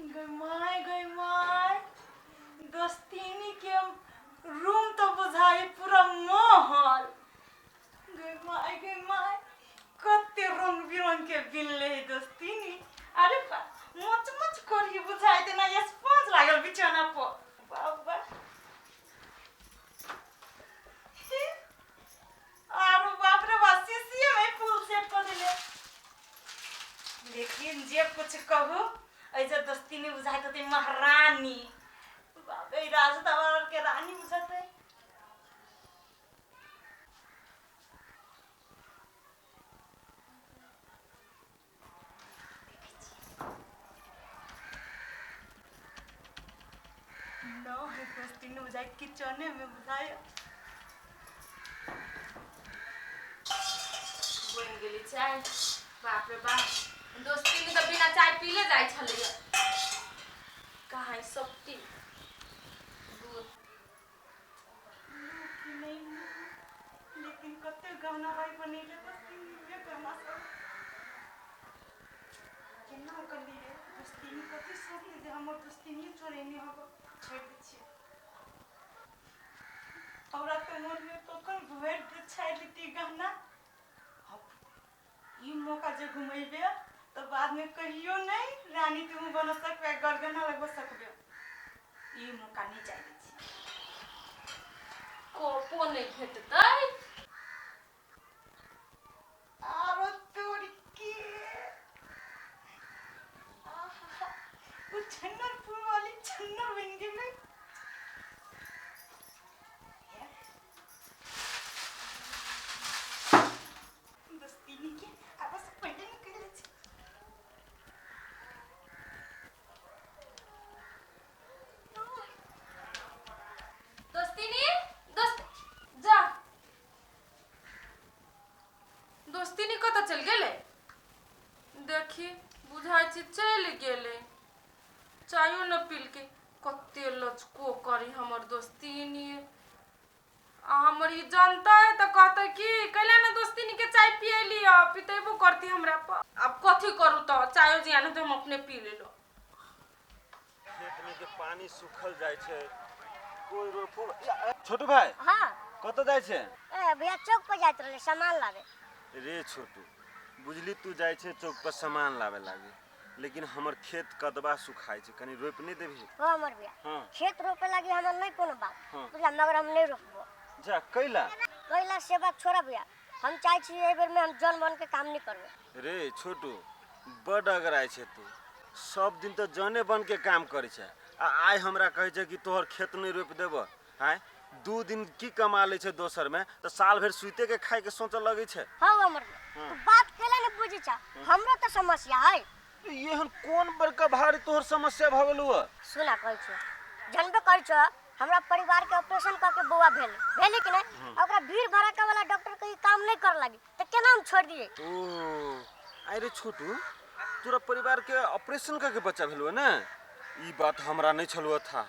गै my, गै my, दोस्तीनी के रूम तो बुझाई पूरा महल। गै my, गै my, कते रंग बिरंग के बिनले है दोस्तीनी। अरे बा, मोच मोच करही बुझाई देना, स्पंज लागल बिछौना पर। बाबा, आरो बाप रे बाप, शीशिये में फूल सेट कर दिले। लेकिन जे कुछ कहू, ऐसे दोस्ती नहीं बुझाइत होते महारानी। बाप रे, राज दरबार के रानी बुझाते। न है दोस्ती नहीं बुझाए, किचने में बुझाए। बनि गेली चाय। बाप रे बाप, दोस्ती में तऽ बिना चाय पीले जाइ छलैया। कहाँ है सब टी दूध? नहीं, लेकिन कते गहना भाई बनेले दोस्ती में, गहना सब केना करलिए दोस्ती में? कथी सोचले जे हमर दोस्ती नहीं चोरेनी हो? छोड़ि दै छियै, हमरा तऽ मन में कखन भरि दे छाड़ि लेती गहना। ई मौका जे घुमेबे तऽ बाद में कहियो नहीं रानी तू बन सकबे, गरगहना लगबो सकबे। ई मौका नहीं जाय दै छियै। कपो नहि भेटतै। आरो तोरी के, आहा, ओ छन्नरपुर वाली छन्नर बनि गेलै। दोस्ती के आब से पहिले निकलि छै। दोस्तीनी, दोस्त जा, दोस्तीनी कतऽ चलि गेलै? देखी, बुझाइ छै चलि गेलै, चायो न पीलकै। कते लचको करी हमर दोस्तीनी। आ हमर ई जानतै तऽ कहतै कि कैला ने दोस्तीनी के चाय पियली, पितेबो करती हमरा पर। आब कथी करू तऽ चायो जियान हेतै, हम अपने पी लेलहुँ। खेत में के पानी सूखल जाइ छै, कोई रोपो। छोटू भाई। हाँ। कतऽ जाइ छै? ए भैया, चौक पर जाइत रहले सामान लाबे। रे छोटू, बुझली, तू जाइ छै चौक पर सामान लाबे लागी, लेकिन हमर खेत कदबा सुखाइ छै, कनि रोपि नहि देबही? हो हमर भैया। हाँ। खेत रोपे लागी हमर नहीं कोनो बात। हाँ। बुझला, मगर हम नहीं रोपबो। जा, कैला? कैला से बात छोड़ा भैया, हम चाहे छी एहि बेर में हम जन बन के काम नहीं करबे। रे छोटू, बड अगराइ छै तू। सब दिन तऽ जने बन के काम करै छै, आ आइ हमरा कहै छै कि तोहर खेत नहि रोपि देबऽ। आँय, 2 दिन की कमा लै छै दोसर में तऽ साल भरि सुइते के खाय के सोचऽ लगै छै। हाँ हमर भैया, तू बात कैला नहीं बुझे छा? हमरो तो समस्या है। एहन कोन बड़का भारी तोहर समस्या भऽ गेलौ हँ? सुना, कहै छियो, जानबे करै छो, हमरा परिवार के ऑपरेशन कऽ के बौआ भेल, भेलै कि नहीं? आ ओकरा भीड़ भड़ाका वाला डॉक्टर के ई काम नहीं कर लागी तऽ केना हम छोड़ दिए? ओ अरे छोटू, तोरा परिवार के ऑपरेशन करके बच्चा भेलौ ने? ई बात हमरा नहीं छलौ था।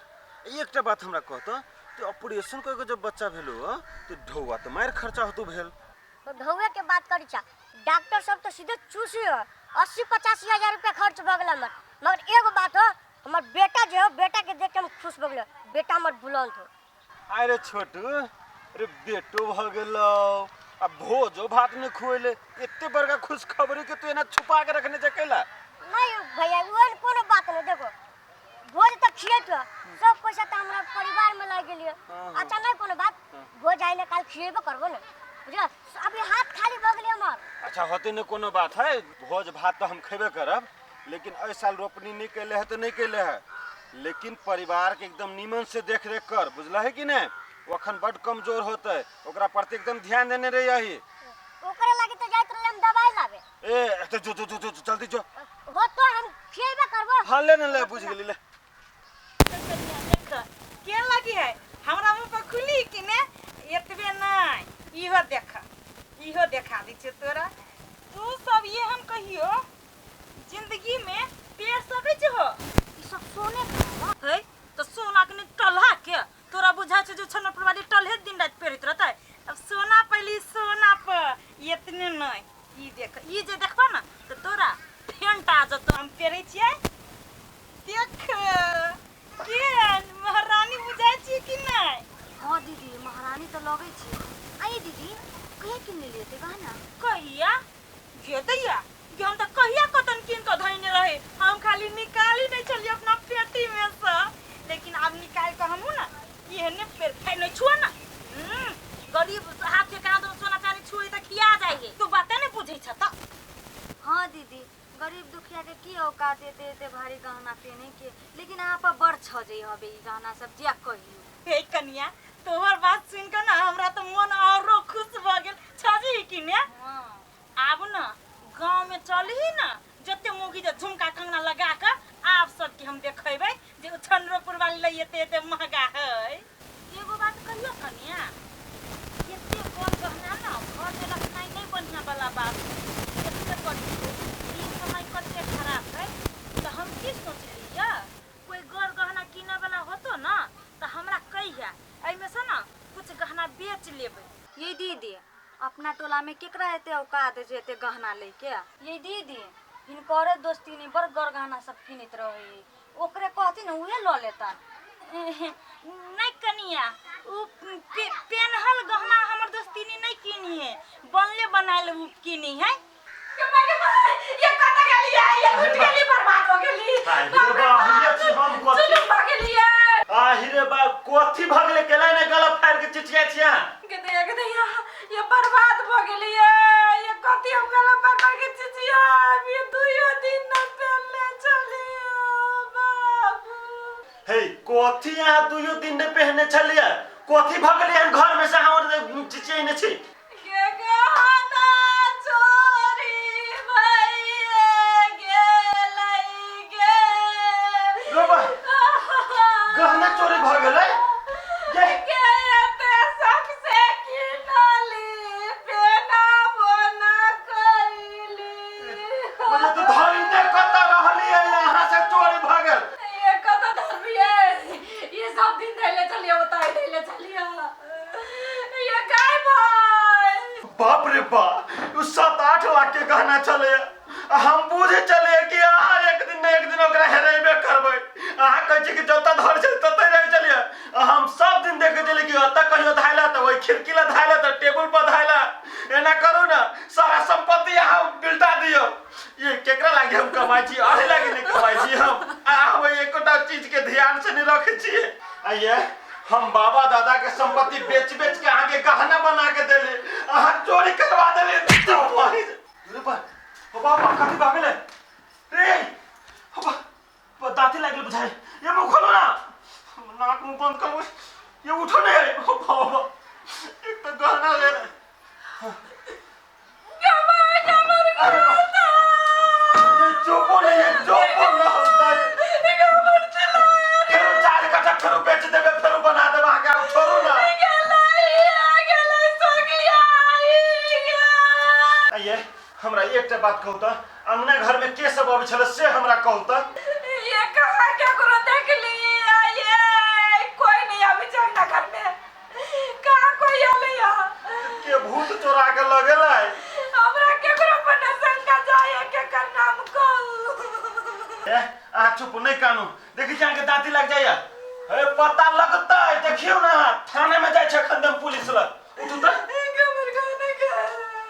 एकटा बात हमरा कहत तो, ऑपरेशन करके जब बच्चा भेलौ तो ढौआ तो मारि खर्चा होतो भेल। तो ढौए के बात करी छा, डॉक्टर सब तो सीधे चूसी हो। 80-85 हजार रुपया खर्च भऽ गेल हमर। मगर एगो बात हो, हमर बेटा जे हो, बेटा के देख के हम खुश भऽ गेलो। बेटा हमर बुलंद हो। अरे छोटू, अरे बेटो भऽ गेलौ आ भोजो भात नहि खुएले। एते बड़का खुशखबरी के तू एना छुपा के रखने छै कैला? नहीं भैया, ओहन कोनो बात नहीं। देखो, भोज तऽ खियैत हो, सब पैसा तऽ हमरा परिवार में लागि गेलियै। अच्छा, नहीं कोनो बात, भोज आइ ने काल खियेबो करबो ने, बुझल? अभी हाथ खाली भऽ गेलै हमर। अच्छा, होते ने कोनो बात है, भोज भात तऽ हम खेबे करब, लेकिन एहि साल रोपनी नहीं कैले है तो नहीं कैले है, लेकिन परिवार के एकदम नीमन से देख रेख कर, बुझल है कि नहीं? वो अखन बड कमजोर होते, ओकरा प्रति एकदम ध्यान देने रही। ओकरे लागी तऽ जाइत रहले हम दवाई लाबे। ए, तो जो जो जो जो, जल्दी जो। हो तो हम खियेबे करबो। हाँ, ले ने ले, बुझ गेली, ले। देख के लगी है हमरा मुँह पर खुली कि ने। एतबे नहीं, इहो देख, इहो देखा दै छियौ तोरा। तू सब ये हम कहियो जिंदगी में पेड़ सकै छै हो? ई सब सोने के है। है तऽ सोना के नहि टलहा के तोरा बुझाइ छै जे छनपुर वाली टलहे दिन राति पेरैत रहतै? अब सोना पहली सोना पर। एतने नहि, ई देख, ई जे देखबा ने तऽ तोरा फेंट आ जतौ। हम पेरै छियै। देख केहन महारानी बुझाइ छी कि नहि? हाँ दीदी, महारानी तऽ लगै छी। आइए दीदी, कहिया किन लेलियै एते गहना? कहिया गे दैया गे, हम तऽ कहिया कतन कीन कऽ धैने रहे, हम खाली निकाली नहि छलियै अपना पेटी में से, लेकिन आब निकालि कऽ हमहूँ ने एहने पेर खाइ नहि छुआ ना। गरीब हाथ के कहाँ तो सोना चांदी छुए तऽ खिया जाइ है, तू बाते नहि बुझै छ तऽ। हाँ दीदी, गरीब दुखिया के की औकात एते एते भारी गहना पहने के, लेकिन अहाँ पर बड़ छजै हबे ई गहना सब, जे कहियो। हे कनिया, तोहर बात सुनि कऽ ने हमरा तऽ मन औरो खुश भऽ गेल। छजै कि ने? हाँ। आब न गाँव में चलही न, जते मौगी जे झुमका कंगना लगा कऽ आब सबके हम देखेबै जे ओ चंद्रपुर वाली लै एते एते महगा है। एगो बात कहियो कनिया, एते कम गहना न घर में रखनाइ नहीं बढ़िया वाला बात। एते करियो, ई समय कते खराब है, तऽ हम की सोचलियै, कोई गर गहना कीने वाला होतो न तऽ हमरा कहिया, एहिमे से न कुछ गहना बेच लेबै। ये दीदी, अपना टोला में केकरा एते औकात जे एते गहना लैके? ये दीदी, हिनकरे दोस्ती ने बड़ गर गहना सब किनैत रहे, ओकरे कहती ने उहे लऽ लेतन। नहीं कनिया, उ पेन्हल गहना हमर दोस्तीनी नहीं किनी है, बनले बनायल उ किनी है। ये कत गेली, ये लूट गेली, बर्बाद हो गेली। आहि रे बा, हइये छी हम कथी? जुलुम भऽ गेलियै। आहि रे बा, कथी भऽ गेलै? केला ने गला फाड़ि के चिचियाइ छी अहाँ? गे दैया, गे दैया, ये बर्बाद भऽ गेलियै। ये कथी हम गला पकड़ के चिचियाब, ये दुइयो दिन न पहनले छलियै बाबू। हे, कथी अहाँ दुइयो दिन ने पहने छलियै? कथी भऽ गेलै हन घर में से अहाँ और चिचियाइ ने छी? गे गहना चोरी भइए गेलै गे। रे बा, गहना चोरी भऽ गेलै? गे गे एते शौक से किनली, पेनाबो न कैली। बोले तो धइने कतऽ रहलियै अहाँ से चोरी भऽ गेल? ये कतऽ धरबियै? ये सब दिन धैले छलियै, ओतऽ धैले छलियै, ये गायब है। बाप रे बा, उ 7-8 लाख के गहना छलै, आ हम बुझे छलियै कि अहाँ एक दिन ने एक दिन ओकरा हेरेबे करबै। अहाँ कहै छी कि जतऽ धर छै ततऽ रहै छलियै, आ हम सब दिन देखै छलियै कि ओतऽ कहियो धायला तऽ ओहि खिड़की लग धायला तऽ टेबुल पर धायला। एना करू ने, सारा संपत्ति अहाँ बिलटा दियौ। ये केकरा लागी हम कमाइ छी? अहीं लागी नहि कमाइ छी हम? आ हम एकोटा चीज के ध्यान से नहि रखै छियै। आइये हम बाबा दादा के संपत्ति बेच बेच के अहाँ के गहना बना के देली, अहाँ चोरी करवा देली। रे बा, ओ बाबा, कथी भऽ गेलै रे? ओ बा, बा, दाँती लागि गेल बुझाइ। ये मुँह खोलू ना, नाक मुँह बंद करू। ये उठो नहीं। ओ बाबा, एक तऽ गहना ले। अरे बा, ये चुपो नहीं, ये चुपो ना होता है। फेरो 4 कट्ठा फेरो बेच देबै, फेरो बना देबै अहाँके, आब छोड़ू ना। आइये हमरा एकटा बात कहू तऽ, अंगना घर में के सब अबै छलै से हमरा कहू तऽ। ये कहाँ केकरो देखली? ये कोई नहीं आबै छै अंगना घर में, कहाँ कोई आले? के भूत चोरा के लऽ गेलै? हमरा केकरो पर न शंका जाय, केकर नाम कहू? ए, अहाँ चुप, नहि कानू। देखै छी अहाँके दाँती लागि जाइया। हे, पता लगतै, देखियौ ने, अहाँ थाने में जाइ छै एखन दम पुलिस लग। उठू तऽ,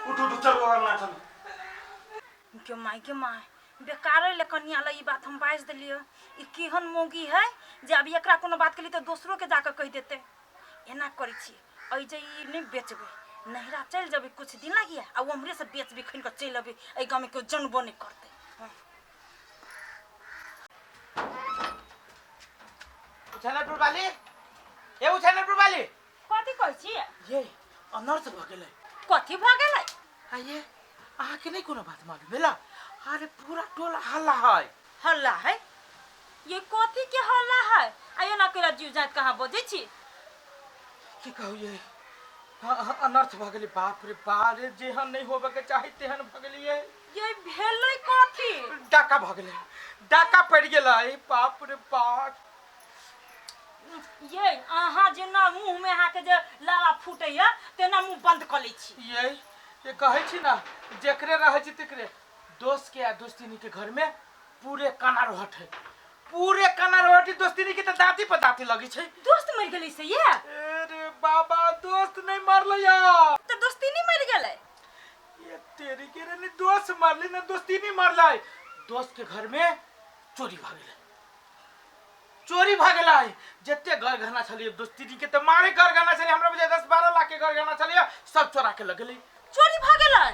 उठू उठू, चलू अंगना चलू। के माय, के माय, बेकारे ले कनिया ले ई बात हम बाजि देलियै। ई केहन मौगी है जे आब एकरा कोनो बात केली तऽ दोसरो के जाकऽ कहि देतै। एना करै छी, एहि जे ई नहि बेचबै, नैहरा चलि जेबै कुछ दिन लागिया, आ उम्हरे से बेच बिखन कऽ चलि अबै, एहि गाँवमे केओ जनबो नहि करतै। उछानपुर वाली, ए उछानपुर वाली। कथी कहै छी? ये अनर्थ भऽ गेलै। कथी भऽ गेलै? आइए अहाँके नहि कोनो बात मालूम भेला? अरे पूरा टोला हल्ला है। हल्ला है? ये कथी के हल्ला है? आ एना केला जीव जात कहाँ बजै छी? की कहू, ये अनर्थ भऽ गेलै। बाप रे बाप रे, जेहन नहि होबे के चाही तेहन भऽ गेलियै। ये भेलै कथी? डाका भऽ गेलै, डाका पड़ि गेलै, बाप रे बाप। ये अहाँ जेना मुँह में अहाँके जे लावा फूटैया तेना मुँह बंद कऽ लै छी। ये कहै छी ने, जेकरे रहै छी तेकरे दोस्त के आ दोस्तिनी के घर में पूरे काना रहट है। पूरे कना रोटी दोस्ती के त दांती पर दांती लगी छै। दोस्त मर गेलै से ये? अरे बाबा दोस्त नहीं मरलै या। त दोस्ती नहीं मर गेलै? ये तेरी के रे, दोस्त मरली ना दोस्ती नहीं मरलै। दोस्त के घर में चोरी भऽ गेलै, चोरी भऽ गेलै। जते घर गहना छलियै दोस्ती के त मारे घर गहना छलियै, हमरा बुझाइ 10-12 लाख के घर गहना छलियै, सब चोरा के लऽ गेलै। चोरी भऽ गेलै?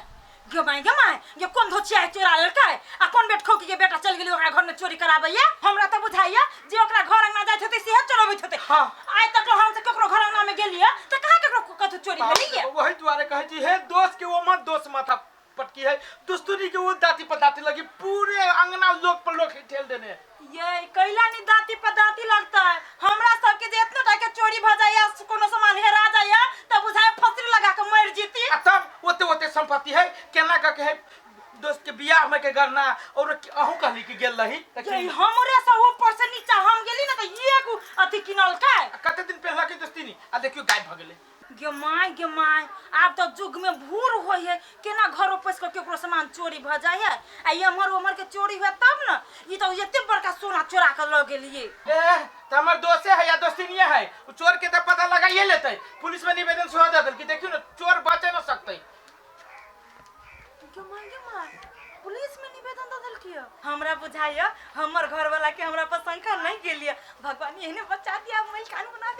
गे माय गे माय, गे कोन धोचिया चोरा लेलकै आ कोन बेट खोकी के बेटा चल गेलै ओकरा घर में चोरी कराबैया? हमरा त बुझाइया जे ओकरा घर अंगना जाइत हेतै सेहे चोरबैत हेतै। हाँ। आइ तक हम से ककरो घर अंगना में गेलियै त कहाँ ककरो कथु चोरी भेलैया? वही दुआरे कहै छी हे दोस्त के वो मत दोस्त माथा पटकी है, दोस्तुनी के वो दांती पर दांती लगी, पूरे अंगना लोग पर लोग ठेल देने। ये कैला नी दांती पर दांती लगता है। हमरा सबके जे इतना टाके चोरी भ जाइया, कोनो सामान हेरा जाइया त बुझाय फसरी लगा के मर जीती। आ तब ओते ओते संपत्ति है केना कह के है दोस्त के बियाह में के गरना। और अहूँ कहली कि गेल रही त ये हमरे से ऊपर से नीचा हम गेली ना त एगो अथी किनल का। कते दिन पहला के दोस्ती नी आ देखियो गायब भ गेलै। गे my गे my, आब त युग में भूर होय है, केना घरो पैस के केकरो सामान चोरी भ जाय है? आ एम्हर ओम्हर के चोरी हुए तब न, ई त एते बड़का सोना चोरा के ल गेलियै। ए त हमर दोस्ते है या दोस्तीनिया है, उ चोर के त पता लगाइए लेतै। पुलिस में निवेदन सेहो दे देल कि देखियो न चोर बचे न सकतै। गे my गे my, police में निवेदन दे देलकियो? हमरा बुझाइया हमर घर वाला के हमरा पर शंका नहीं गेलिए। भगवान एहने बचा दिया, मैल कान बना